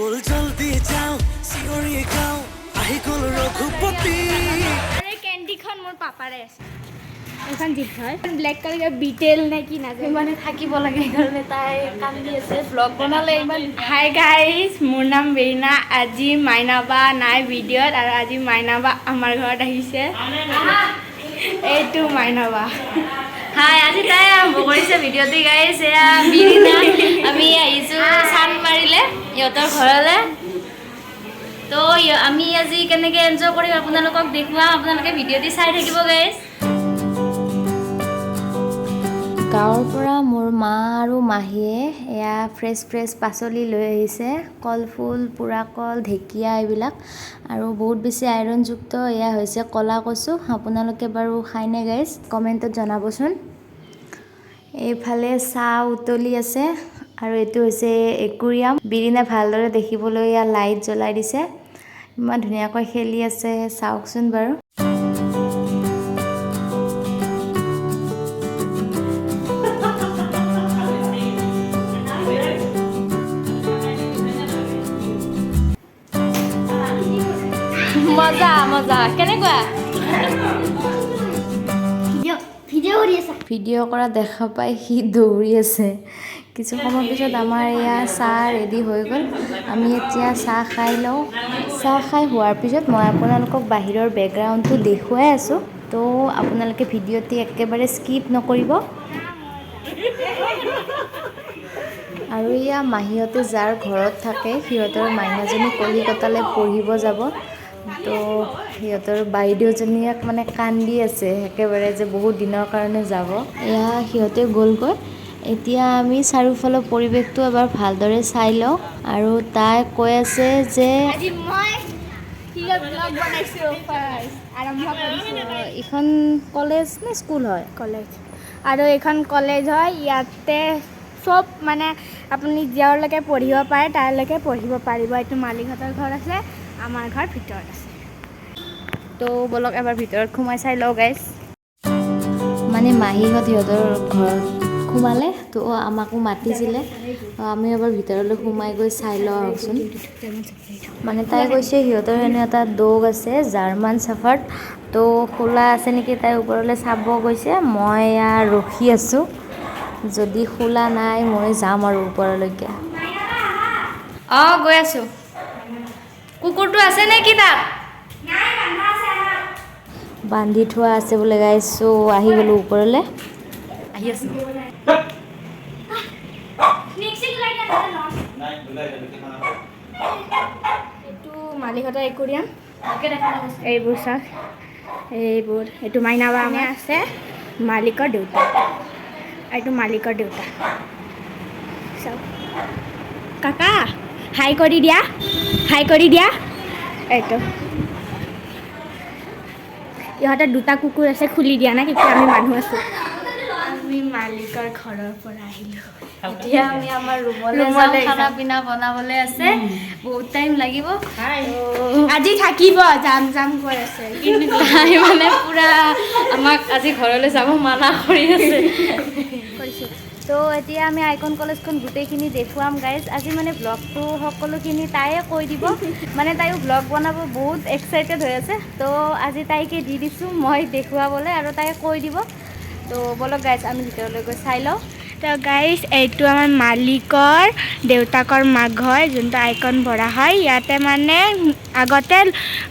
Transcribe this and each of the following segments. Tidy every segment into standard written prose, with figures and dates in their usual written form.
বল জলদি যাওঁ, চিঞৰি গাওঁ, আহি গ'ল ৰঘুপতি। আৰু এই কেণ্ডিখন মোৰ পাপাৰে আছে। এইখন যি হয় ব্লেক কালাৰ বিটেল নে কি নাজানো। মানে থাকিব লাগে, সেইকাৰণে তাই কান্দি আছে। ব্লগ বনালে ইমান। হাই গাইজ, মোৰ নাম বেৰিনা। আজি মাইনাবা নাই ভিডিঅ'ত আৰু আজি মাইনাবা আমাৰ ঘৰত আহিছে। এইটো মাইনাবা। হাই, আজি তাই আৰম্ভ কৰিছে ভিডিঅ'টো। গাইছ, এয়া বিৰিণা। আমি আহিছোঁ চানমাৰিলে ইহঁতৰ ঘৰলৈ। তো আমি আজি কেনেকৈ এনজয় কৰিম আপোনালোকক দেখুৱাম। আপোনালোকে ভিডিঅ'টি চাই থাকিব গাইছ। গাঁৱৰ পৰা মোৰ মা আৰু মাহীয়ে এয়া ফ্ৰেছ ফ্ৰেছ পাচলি লৈ আহিছে, কলফুল, পোৰা কল, ঢেকীয়া এইবিলাক, আৰু বহুত বেছি আইৰণযুক্ত এয়া হৈছে ক'লা কচু। আপোনালোকে বাৰু খায়নে গাইজ? কমেণ্টত জনাবচোন। এইফালে চাহ উতলি আছে আৰু এইটো হৈছে একুৰিয়াম। বিৰিণা ভালদৰে দেখিবলৈ এয়া লাইট জ্বলাই দিছে। ইমান ধুনীয়াকৈ খেলি আছে, চাওকচোন বাৰু। মজা মজা, কেনেকুৱা? ভিডিঅ' কৰি আছা? ভিডিঅ' কৰা দেখা পাই সি দৌৰি আছে। কিছু সময়ৰ পিছত আমাৰ এয়া চাহ ৰেডি হৈ গ'ল। আমি এতিয়া চাহ খাই লওঁ। চাহ খাই হোৱাৰ পিছত মই আপোনালোকক বাহিৰৰ বেকগ্ৰাউণ্ডটো দেখুৱাই আছোঁ, তো আপোনালোকে ভিডিঅ'টি একেবাৰে স্কিপ নকৰিব। আৰু এয়া মাহীহঁতে যাৰ ঘৰত থাকে, সিহঁতৰ মাইনাজনী কলিকতালৈ পঢ়িব যাব। তো সিহঁতৰ বাইদেউজনীয়ে মানে কান্দি আছে একেবাৰে যে বহুত দিনৰ কাৰণে যাব। এয়া সিহঁতে গ'লগৈ। এতিয়া আমি চাৰিওফালৰ পৰিৱেশটো এবাৰ ভালদৰে চাই লওঁ। আৰু তাই কৈ আছে যে আজি মই কি ব্লগ বনাইছোঁ, ফাৰ্ষ্ট আৰম্ভ কৰিছোঁ। এইখন কলেজ নে স্কুল হয়? কলেজ। আৰু এইখন কলেজ হয়। ইয়াতে চব মানে আপুনি য'ৰলৈকে পঢ়িব পাৰে তাৰলৈকে পঢ়িব পাৰিব। এইটো মালিকহঁতৰ ঘৰ আছে, আমাৰ ঘৰ ভিতৰত আছে। তো ব'লক, এবাৰ ভিতৰত সোমাই চাই লওঁ গাইজ। মানে মাহীহঁত সিহঁতৰ ঘৰত সোমালে, তো আমাকো মাতিছিলে। তো আমি এবাৰ ভিতৰলৈ সোমাই গৈ চাই লওঁ আহকচোন। মানে তাই কৈছে সিহঁতৰ হেনো এটা ডগ আছে, জাৰ্মান চাফাৰ্ড। তো খোলা আছে নেকি তাই ওপৰলৈ চাব গৈছে। মই এয়া ৰখি আছোঁ, যদি খোলা নাই মই যাম আৰু ওপৰলৈকে। অঁ, গৈ আছোঁ। কুকুৰটো আছে নে কি তাত? বান্ধি থোৱা আছে বোলে গাইজ। চ' আহি গ'লোঁ ওপৰলৈ। আহি আছোঁ। এইটো মালিকহঁতৰ একুৰিয়াম। এইবোৰ চাওক, এইবোৰ। এইটো মাইনাবা আমাৰ আছে, মালিকৰ দেউতা। এইটো মালিকৰ দেউতা। চাওক, কাকা, হাই কৰি দিয়া, হাই কৰি দিয়া। এইটো ইহঁতৰ দুটা কুকুৰ আছে, খুলি দিয়া নাই তেতিয়া আমি মানুহ আছোঁ। আমি মালিকৰ ঘৰৰ পৰা আহিলোঁ। এতিয়া আমি আমাৰ ৰুমলৈ ৰুমলৈ যাওঁ। যাম। খানা পিনা বনাবলৈ আছে, বহুত টাইম লাগিব। আজি থাকিব, যাম যাম কৈ আছে। তাই মানে পুৰা আমাক আজি ঘৰলৈ যাব মানা কৰি আছে। কৰিছোঁ। তো এতিয়া আমি আইকন কলেজখন গোটেইখিনি দেখুৱাম গাইজ। আজি মানে ব্লগটো সকলোখিনি তাইয়ে কৈ দিব। মানে তাইও ব্লগ বনাব বহুত এক্সাইটেড হৈ আছে। তো আজি তাইকে দি দিছোঁ মই দেখুৱাবলৈ আৰু তাই কৈ দিব। তো ব'লক গাইজ, আমি ভিতৰলৈ গৈ চাই লওঁ। তো গাইজ, এইটো আমাৰ মালিকৰ দেউতাকৰ মাক হয়, যোনটো আইকন বৰা হয়। ইয়াতে মানে আগতে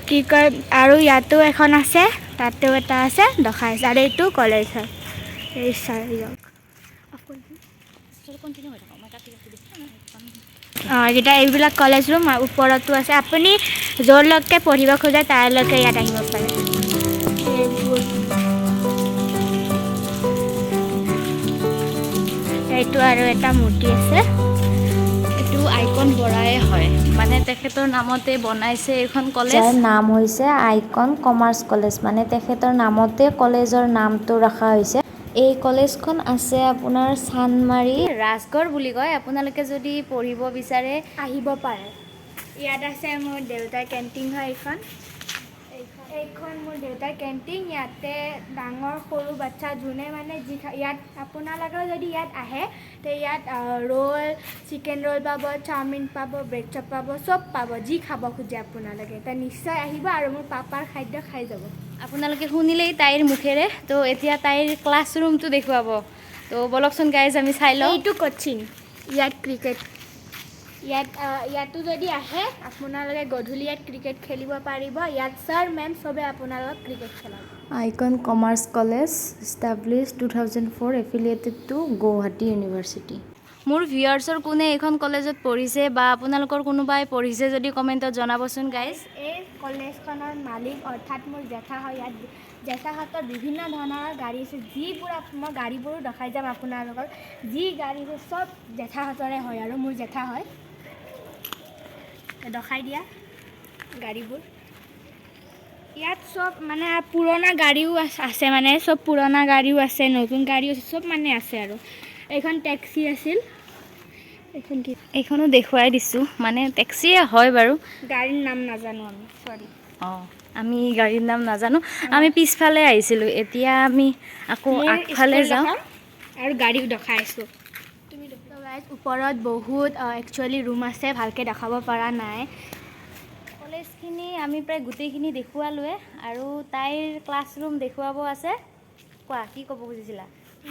কি কয়, আৰু ইয়াতো এখন আছে, তাতেও এটা আছে, দখাই আছে। আৰু এইটো কলেজ হয়। এই চাই যাওক। অঁ, এইকেইটা এইবিলাক কলেজ ৰুম। ওপৰতো আছে। আপুনি য'লৈকে পঢ়িব খোজে তাৰলৈকে ইয়াত আহিব পাৰে। এইবোৰ এইটো আৰু এটা মূৰ্তি আছে। এইটো আইকন বৰাই হয়, মানে তেখেতৰ নামতে বনাইছে এইখন কলেজ। যাৰ নাম হৈছে আইকন কমাৰ্চ কলেজ, মানে তেখেতৰ নামতে কলেজৰ নামটো ৰখা হৈছে। এই কলেজখন আছে আপোনাৰ চানমাৰি ৰাজগড় বুলি কয়। আপোনালোকে যদি পঢ়িব বিচাৰে আহিব পাৰে। ইয়াত আছে মোৰ দেউতাৰ কেণ্টিন হয় এইখন। এইখন মোৰ দেউতাৰ কেণ্টিন। ইয়াতে ডাঙৰ সৰু বাচ্ছা যোনে মানে যি খায়, ইয়াত আপোনালোকেও যদি ইয়াত আহে তে ইয়াত ৰোল, চিকেন ৰোল পাব, চাওমিন পাব, ব্ৰেড চপ পাব, চব পাব, যি খাব খোজে আপোনালোকে। তে নিশ্চয় আহিব আৰু মোৰ পাপাৰ খাদ্য খাই যাব। আপোনালোকে শুনিলেই তাইৰ মুখেৰে। তো এতিয়া তাইৰ ক্লাছ ৰুমটো দেখুৱাব। তো ব'লকচোন গাইজ, আমি চাই লওঁ। এইটো কচিং, ইয়াত ক্ৰিকেট, ইয়াত ইয়াতো যদি আহে আপোনালোকে গধূলি ইয়াত ক্ৰিকেট খেলিব পাৰিব। ইয়াত ছাৰ মেম চবে আপোনালোকক ক্ৰিকেট খেলাব। Icon Commerce College, established 2004, affiliated to Guwahati University. মোৰ ভিউৱাৰ্ছৰ কোনে এইখন কলেজত পঢ়িছে বা আপোনালোকৰ কোনোবাই পঢ়িছে যদি কমেণ্টত জনাবচোন গাইজ। এই কলেজখনৰ মালিক অৰ্থাৎ মোৰ জেঠা হয়। ইয়াত জেঠাহঁতৰ বিভিন্ন ধৰণৰ গাড়ী আছে, যিবোৰ মই গাড়ীবোৰো দেখাই যাম আপোনালোকক। যি গাড়ী আছে চব জেঠাহঁতৰে হয় আৰু মোৰ জেঠা হয়। দেখাই দিয়া গাড়ীবোৰ। ইয়াত চব মানে পুৰণা গাড়ীও আছে, মানে চব পুৰণা গাড়ীও আছে, নতুন গাড়ীও আছে, চব মানে আছে। আৰু এইখন টেক্সি আছিল, এইখন কি? এইখনো দেখুৱাই দিছোঁ, মানে টেক্সিয়ে হয় বাৰু। গাড়ীৰ নাম নাজানো আমি, চৰি। অঁ, আমি গাড়ীৰ নাম নাজানো। আমি পিছফালে আহিছিলোঁ, এতিয়া আমি আকৌ মোৰ আগফালে স্কুল যাওঁ। দেখাম আৰু গাড়ীও দেখাই আছোঁ। তুমি গাইজ, ওপৰত বহুত একচুৱেলি ৰুম আছে, ভালকৈ দেখাব পৰা নাই। কলেজখিনি আমি প্ৰায় গোটেইখিনি দেখুৱালোৱে আৰু তাইৰ ক্লাছৰুম দেখুৱাব আছে। কোৱা, কি ক'ব খুজিছিলা?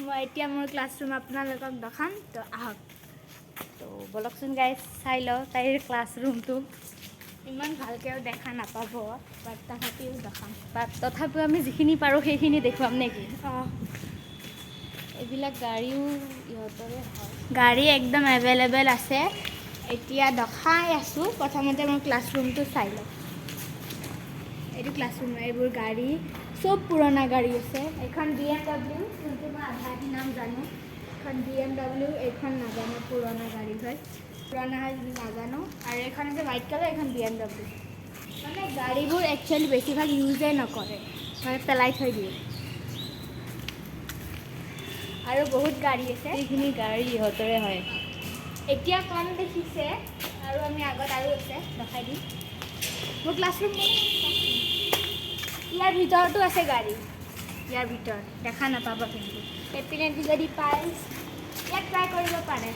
মই এতিয়া মোৰ ক্লাছৰুম আপোনালোকক দেখাম, তো আহক। তো ব'লকচোন গাইজ, চাই লওঁ তাইৰ ক্লাছৰুমটো। ইমান ভালকৈও দেখা নাপাব, বাট তথাপিও দেখাম। বা তথাপিও আমি যিখিনি পাৰোঁ সেইখিনি দেখুৱাম নেকি? অঁ। এইবিলাক গাড়ীও ইহঁতৰে হয়। গাড়ী একদম এভেইলেবল আছে। এতিয়া দেখাই আছোঁ। প্ৰথমতে মই ক্লাছৰুমটো চাই লওঁ। এইটো ক্লাছৰুম, এইবোৰ গাড়ী চব পুৰণা গাড়ী আছে। এইখন BMW, যোনটো মই আধা আধি নাম জানো। এইখন BMW, এইখন নাজানো, পুৰণা গাড়ী হয়, পুৰণা হয় যদি নাজানো। আৰু এইখন আছে হোৱাইট কালাৰ, এইখন BMW। মানে গাড়ীবোৰ একচুৱেলি বেছিভাগ ইউজেই নকৰে, মানে পেলাই থৈ দিয়ে। আৰু বহুত গাড়ী আছে। এইখিনি গাড়ী ইহঁতৰে হয়। এতিয়া কম দেখিছে আৰু আমি আগত আৰু আছে, দেখাই দিম। মোৰ ক্লাছৰুম, ইয়াৰ ভিতৰতো আছে গাড়ী, ইয়াৰ ভিতৰত দেখা নাপাব, কিন্তু এইপিনেদি যদি পায় ইয়াত ট্ৰাই কৰিব পাৰে।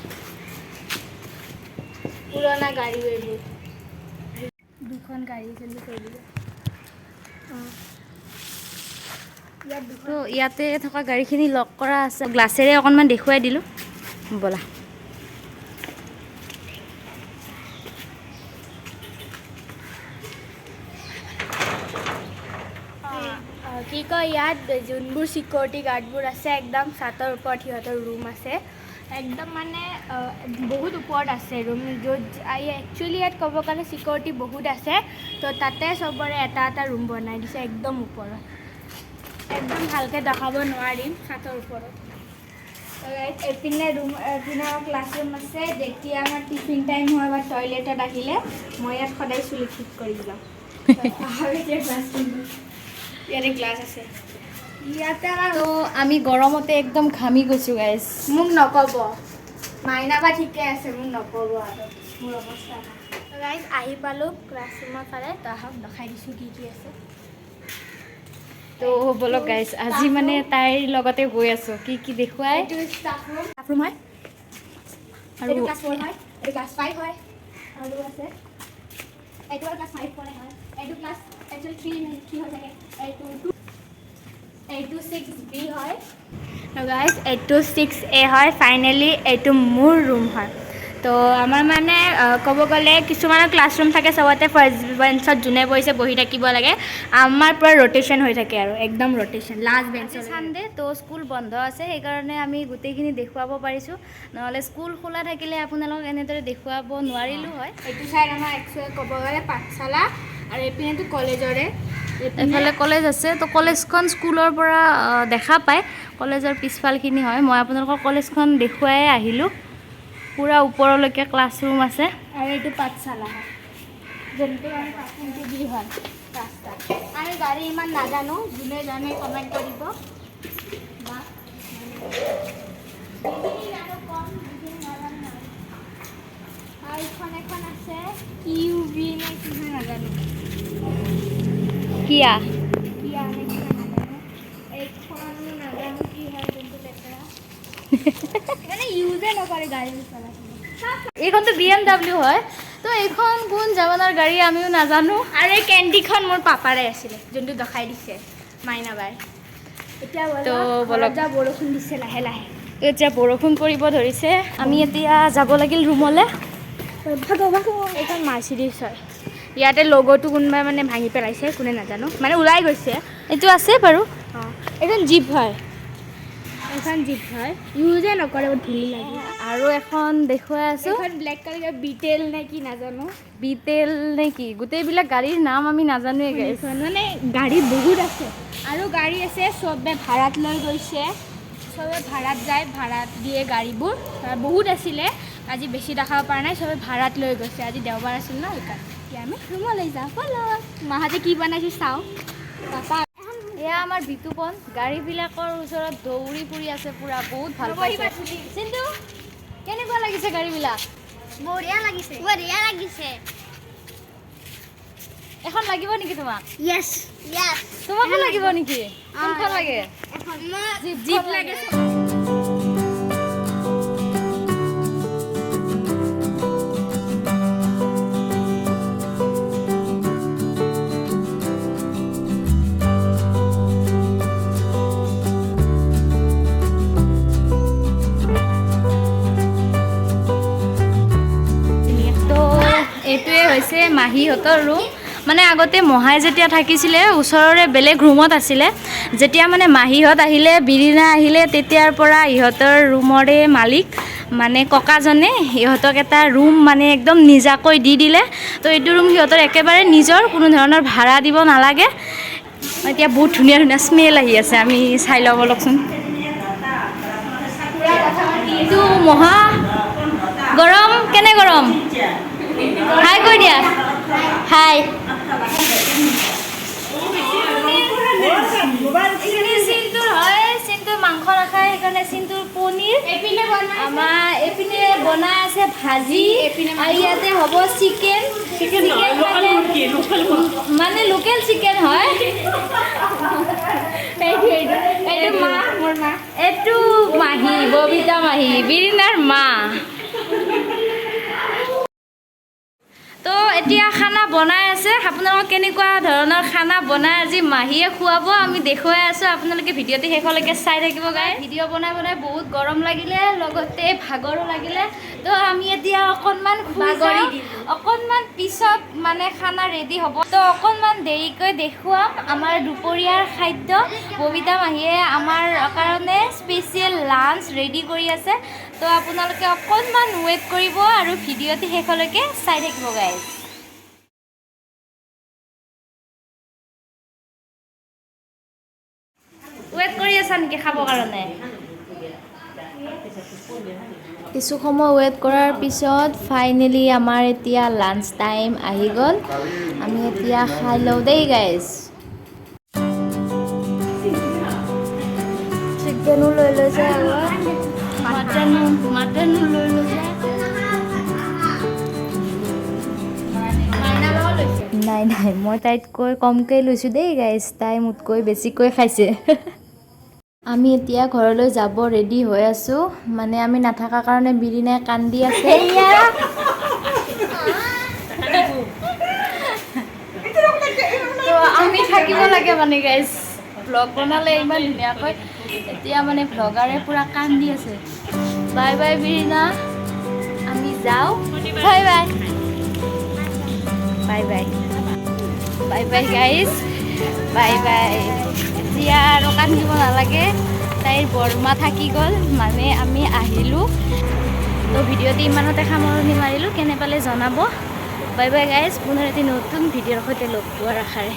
পুৰণা গাড়ী এইবোৰ। দুখন গাড়ী আছে বুলি কৈ দিব। অঁ, ইয়াত দুখন। তো ইয়াতে থকা গাড়ীখিনি লক কৰা আছে, গ্লাছেৰে অকণমান দেখুৱাই দিলোঁ। ব'লা। কি কয়, ইয়াত যোনবোৰ চিকিউৰিটি গাৰ্ডবোৰ আছে, একদম ছাতৰ ওপৰত সিহঁতৰ ৰুম আছে, একদম মানে বহুত ওপৰত আছে ৰুম, য'ত একচুৱেলি ইয়াত ক'ব গ'লে চিকিউৰিটি বহুত আছে। তো তাতে চবৰে এটা এটা ৰুম বনাই দিছে একদম ওপৰত। একদম ভালকৈ দেখাব নোৱাৰিম ছাতৰ ওপৰত। তো guys, এইপিনে ৰুম, এইপিনে আমাৰ ক্লাছৰুম আছে। যেতিয়া আমাৰ টিফিন টাইম হয় বা টয়লেটত আহিলে মই ইয়াত সদায় চুলি ঠিক কৰি যাওঁ। আৰু এতিয়া ক্লাছৰুম, ইয়াতে ক্লাছ আছে, ইয়াতে আমাৰ তো আমি গৰমতে একদম ঘামি গৈছোঁ গাইজ। মোক নক'ব, মাইনা বা ঠিকে আছে, মোক নক'ব আৰু মোৰ অৱস্থা নাই। গাইজ, আহি পালোঁ ক্লাছৰুমৰ ফালে। তো আহক, দেখাই দিছোঁ কি কি আছে। তো ব'লক গাইজ, আজি মানে তাইৰ লগতে গৈ আছোঁ, কি কি দেখুৱাই। এইটো ষ্টাফ ৰুম, ষ্টাফ ৰুম হয়। আৰু এইটো ক্লাছ 4 হয়, এইটো ক্লাছ 5 হয়, আৰু আছে এইটো আৰু ক্লাছ 5 পৰে হয়। এইটো ক্লাছ একচুৱেলি 3 হৈ থাকে। এইটো 2, এইটো 6B হয়। গাইজ, এইটো 6A হয়। ফাইনেলি এইটো মোৰ ৰুম হয়। তো আমাৰ মানে ক'ব গ'লে কিছুমানৰ ক্লাছৰুম থাকে, চবতে ফাৰ্ষ্ট বেঞ্চত যোনে বহিছে বহি থাকিব লাগে। আমাৰ পূৰা ৰ'টেশ্যন হৈ থাকে আৰু একদম ৰ'টেশ্যন, লাষ্ট আজি বেঞ্চত। চানডে, তো স্কুল বন্ধ আছে, সেইকাৰণে আমি গোটেইখিনি দেখুৱাব পাৰিছোঁ। নহ'লে স্কুল খোলা থাকিলে আপোনালোকক এনেদৰে দেখুৱাব নোৱাৰিলোঁ হয়। এইটো চাইড আমাৰ একচুৱেলি ক'ব গ'লে পাঠশালা আৰু এইপিনেতো কলেজৰে। এইপিনে এইফালে কলেজ আছে। তো কলেজখন স্কুলৰ পৰা দেখা পায়, কলেজৰ পিছফালখিনি হয়। মই আপোনালোকক কলেজখন দেখুৱাই আহিলোঁ। পূৰা ওপৰলৈকে ক্লাছৰুম আছে। আৰু এইটো পাঠশালা হয়, যোনটো আমি পাৰ্কিংটো দি হয় ৰাস্তা। আমি গাড়ী ইমান নাজানো, যোনে জানে কমেণ্ট কৰিব, বা যিখিনি জানো কম, যিখিনি নাজানো নাজানো। আৰু এইখন এখন আছে কিউ বি নে কি হয় নাজানো। কিয়া। ইউজে নকৰে গাড়ী চলাই। এইখনতো BMW হয়। তো এইখন কোন জামানাৰ গাড়ী আমিও নাজানো। আৰু এই কেণ্ডিখন মোৰ পাপাৰে আছিলে, যোনটো দেখাই দিছে মাইনাবাই। এতিয়া তো ব'লক। ব'লক। ঘৰত যাওঁ, বৰষুণ দিছে লাহে লাহে। তো এতিয়া বৰষুণ পৰিব ধৰিছে, আমি এতিয়া যাব লাগিল ৰুমলৈ। ভাগো ভাগো। এইখন মাৰ্চিডিছ হয়। ইয়াতে লগ'টো কোনোবাই মানে ভাঙি পেলাইছে, কোনে নাজানো, মানে ওলাই গৈছে। এইটো আছে বাৰু। অঁ, এইখন জীপ হয়, এইখন জীপ হয়, ইউজে নকৰে, বহুত ধূলি লাগে। আৰু এখন দেখুৱাই আছোঁ। এইখন ব্লেক কালাৰ বিটেল নে কি নাজানো। বিটেল নে কি, গোটেইবিলাক গাড়ীৰ নাম আমি নাজানোৱে গাইজ। এইখন মানে গাড়ী বহুত আছে আৰু গাড়ী আছে, চবে ভাড়াত লৈ গৈছে, চবে ভাড়াত যায়, ভাড়াত দিয়ে গাড়ীবোৰ। বহুত আছিলে, আজি বেছি দেখাব পৰা নাই, চবে ভাড়াত লৈ গৈছে। আজি দেওবাৰ আছিল ন, সেইকাৰণে। এতিয়া আমি ৰুমলৈ যাওঁ ব'লক। মাহঁতে কি বনাইছে চাওঁ। পাপা। এয়া আমাৰ বিতুপন, গাড়ীবিলাকৰ ওচৰত দৌৰি ফুৰি আছে পুৰা, বহুত ভাল পাইছে। চিন্তু, কেনেকুৱা লাগিছে গাড়ীবিলাক? বঢ়িয়া লাগিছে, বঢ়িয়া লাগিছে। এখন লাগিব নেকি তোমাক? য়েছ য়েছ। তোমাকো লাগিব নেকি? কোনখন লাগে? জীপ লাগে। তো এইটোৱে হৈছে মাহীহঁতৰ ৰুম। মানে আগতে মহাই যেতিয়া থাকিছিলে, ওচৰৰে বেলেগ ৰুমত আছিলে। যেতিয়া মানে মাহীহঁত আহিলে, বিৰিণা আহিলে, তেতিয়াৰ পৰা ইহঁতৰ ৰুমৰে মালিক মানে ককাজনে ইহঁতক এটা ৰুম মানে একদম নিজাকৈ দি দিলে। তো এইটো ৰুম সিহঁতৰ একেবাৰে নিজৰ, কোনো ধৰণৰ ভাড়া দিব নালাগে। এতিয়া বহুত ধুনীয়া ধুনীয়া স্মেল আহি আছে, আমি চাই লওঁ ব'লকচোন। এইটো মহা গৰম, কেনে গৰম? হাই কৈ দিয়া, হাই। চিন্তুৰ হয়, চিন্তুৰ মাংস নাখায়, সেইকাৰণে চিন্তুৰ পনীৰ। এইপিনে বনাই আমাৰ এইপিনে বনাই আছে ভাজি আৰু ইয়াতে হ'ব চিকেন। চিকেন মানে লোকেল চিকেন হয়। এইটো এইটো এইটো মা, মোৰ মা। এইটো মাহী, ববিতা মাহী, বিৰিণাৰ মা। তো এতিয়া খানা বনাই আছে। আপোনালোকক কেনেকুৱা ধৰণৰ খানা বনাই আজি মাহীয়ে খুৱাব আমি দেখুৱাই আছোঁ, আপোনালোকে ভিডিঅ'টো শেষলৈকে চাই থাকিব। গাই ভিডিঅ' বনাই বনাই বহুত গৰম লাগিলে, লগতে ভাগৰো লাগিলে। তো আমি এতিয়া অকণমান শুই বাগৰি যাওঁ। দিলোঁ। অকণমান পিছত মানে খানা ৰেডি হ'ব, তো অকণমান দেৰিকৈ দেখুৱাম আমাৰ দুপৰীয়াৰ খাদ্য। ববিতা মাহীয়ে আমাৰ কাৰণে স্পেচিয়েল লাঞ্চ ৰেডি কৰি আছে। তো আপোনালোকে অকণমান ৱেইট কৰিব আৰু ভিডিঅ'টো শেষলৈকে চাই থাকিব গাইজ। ৱেইট কৰি আছা নেকি খাবৰ কাৰণে? কিছু সময় ৱেইট কৰাৰ পিছত ফাইনেলি আমাৰ এতিয়া লাঞ্চ টাইম আহি গ'ল। আমি এতিয়া খাই লওঁ দেই গাইজ। চিকেনো লৈ লৈছে আগত। মাটনো লৈ লৈছে। নাই নাই, মই তাইতকৈ কমকৈ লৈছোঁ দেই গাইজ, তাই মোতকৈ বেছিকৈ খাইছে। আমি এতিয়া ঘৰলৈ যাব ৰেডি হৈ আছোঁ। মানে আমি নাথাকাৰ কাৰণে বিৰিণাই কান্দি আছে। তো আমি থাকিব লাগে মানে গাইজ, ভ্লগ বনালে ইমান ধুনীয়াকৈ, এতিয়া মানে ভ্লগাৰে পূৰা কান্দি আছে। বাই বাই বিৰিণা, আমি যাওঁ। Bye bye, bye bye, bye bye guys, bye bye. এতিয়া আৰু কান্দিব নালাগে, তাইৰ বৰমা থাকি গ'ল, মানে আমি আহিলোঁ। তো ভিডিঅ'টি ইমানতে সামৰণি মাৰিলোঁ, কেনে পালে জনাব। বাই বাই গাইজ, পুনৰ এটি নতুন ভিডিঅ'ৰ সৈতে লগ পোৱাৰ আশাৰে।